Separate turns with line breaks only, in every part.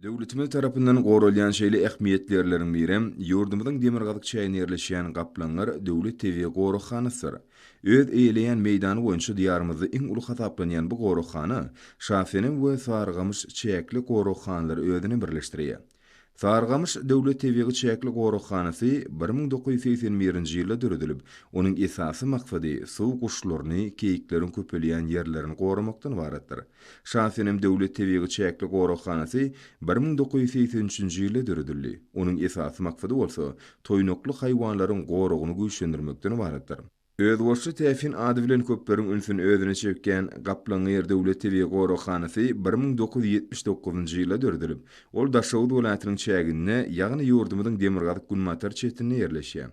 Döwletimiz tarapyndan goralýan şeýle ähmiýetli ýerleriň birem ýurdumyzyň demirgazyk çäginde ýerleşýän Gaplaňgyr döwlet tebigy goraghanasydyr. Öz eýeleýän meýdany boýunça Diýarymyzda iň uly hasaplanýan bu goraghana Şasenem we Sarygamyş çäkli goraghanalary özüne birleşdirýär. Sarygamyş döwlet tebigy çäkli goraghanasy 1981-nji ýylda döredilip, onuň esasy maksady suw guşlaryny, keýikleriň köpelýän ýerlerini goramakdan ybaratdyr. Şasenem döwlet tebigy çäkli goraghanasy 1983-nji ýylda döredildi. Onuň esasy maksady bolsa, toýnakly haýwanlaryň goragyny güýçlendirmekden ybaratdyr. Özboluşly täsin ady bilen köpleriň ünsüni özüne çekýän Gaplaňgyr döwlet tebigy goraghanasy 1979-njy ýylda döredilip, ol Daşoguz welaýatynyň çäginde, ýagny ýurdumyzyň demirgazyk-günbatar çetinde ýerleşýär.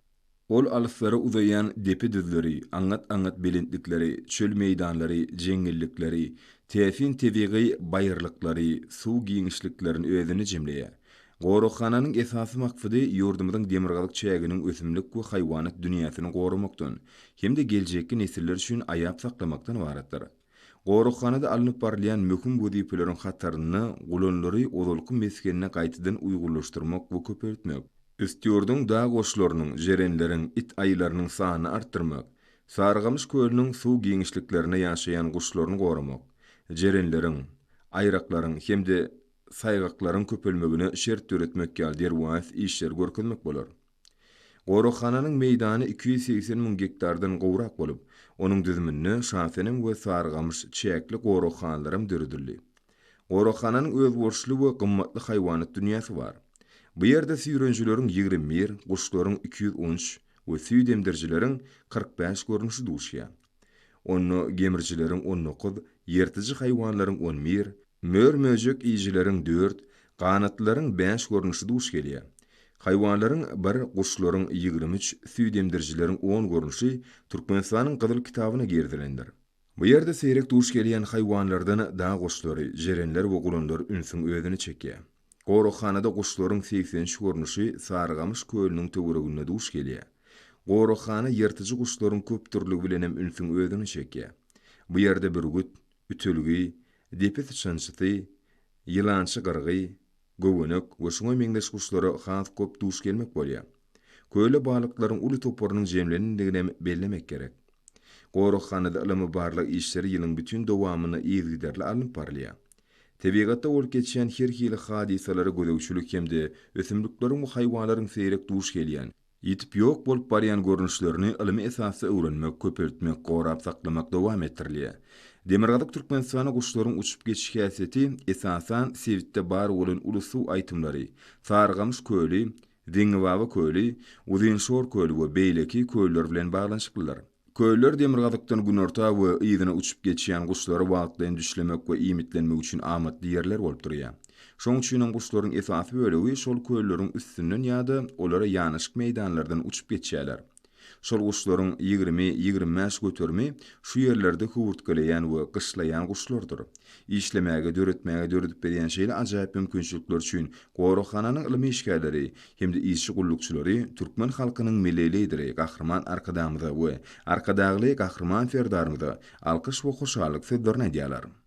Ol alyslara uzaýan depe düzleri, aňňat-aňňat belentlikleri, çöl meýdanlary, jeňňellikleri, täsin tebigy baýyrlyklary, suw giňişliklerini özünde jemleýär. Goraghananyň esasy maksady ýurdumyzyň demirgazyk çäginiň ösümlik we haýwanat dünýäsini goramakdan hem-de geljekki nesiller üçin aýap saklamakdan ybaratdyr. Goraghanada alnyp barylýan möhüm wezipeleriň hatarynda gulanlary ozalky mesgenine gaýtadan uýgunlaşdyrmak we köpeltmek, Üstýurduň dag goşlarynyň, jerenleriň, it aýylarynyň sanyny artdyrmak, Sarygamyş kölüniň suw giňişliklerinde ýaşaýan guşlaryny goramak, jerenleriň, aýraklaryň hem-de saýgaklaryň köpelmegine şert döretmek ýaly derwaýys işleri görkezmek bolar. Goraghananyň meýdany 280 müň gektardan gowrak bolup, onuň düzüminde Şasenem we Sarygamyş çäkli goraghanalaram döredildi. Goraghananyň özboluşly we gymmatly haýwanat dünýäsi bar. Bu ýerde süýrenijileriň 21, guşlaryň 213 we süýt emdirijileriň 45 görnüşi duşýar. Onda gemrijileriň on dokuz, ýyrtyjy haýwanlaryň on bir, mör-möjek iýijileriň dört, ganatlylaryň bäş görnüşi duş gelýär. Haýwanlaryň bir, guşlaryň 23, süýdemdirijileriň on görnüşi Türkmenistanyň Gyzyl kitabyna girizilendir. Bu ýerde seýrek duş gelýän haýwanlardan dag guşlary, jerenler we gulanlar ünsüň özüne çekýär. Goraghanada guşlaryň 83 görnüşi Sarygamyş kölüniň töwereginde duş gelýär. Goraghana ýyrtyjy guşlaryň köpdürlügi bilenem ünsüň özüne çekýär. Bu ýerde bürgüt, ütülgi, depe syçançysy, ýylançy gyrgy, göwenek we şuňa meňzeş guşlara has köp duş gelmek bolýar. Köle balyklaryň uly toparynyň jemlenendiginem bellemek gerek. Goraghanada ylmy-barlag işleri ýylyň bütin dowamynda yzygiderli alnyp barylýar. Tebigatda bolup geçýän her hili hadysalara gözegçilik hem-de ösümlikleriň we haýwanlaryň seýrek duş gelýän, ýitip ýok bolup barýan görnüşlerini ylmy esasda öwrenmek, köpeltmek, gorap saklamak dowam etdirilýär. Demirgazyk Türkmenistanda guşlaryň uçup geçiş häsiýeti, esasan, sebitde bar bolan uly suw aýtymlary, Sarygamyş köli, Zeňňibaba köli, Uzynşor köli we beýleki köller bilen baglanyşyklydyr. Köller demirgazykdan günorta we yzyna uçup geçýän guşlara wagtlaýyn düşlemek we iýmitlenmek üçin amatly ýerler bolup durýar. Şoň üçinem guşlaryň esasy bölegi şol kölleriň üstünden ýa-da olara ýanaşyk meýdanlardan uçup geçýärler. Şol guşlaryň 20, 25 göterimi şu ýerlerde höwürtgeleýän we gyşlaýan guşlardyr. Işlemäge, döretmäge döredip berýän şeýle ajaýyp mümkinçilikler üçin goraghananyň ylmy işgärleri hem-de işçi gullukçylary türkmen halkynyň Milli Lideri Gahryman Arkadagymyza we Arkadagly Gahryman Serdarymyza alkyş we hoşallyk sözlerini aýdýarlar.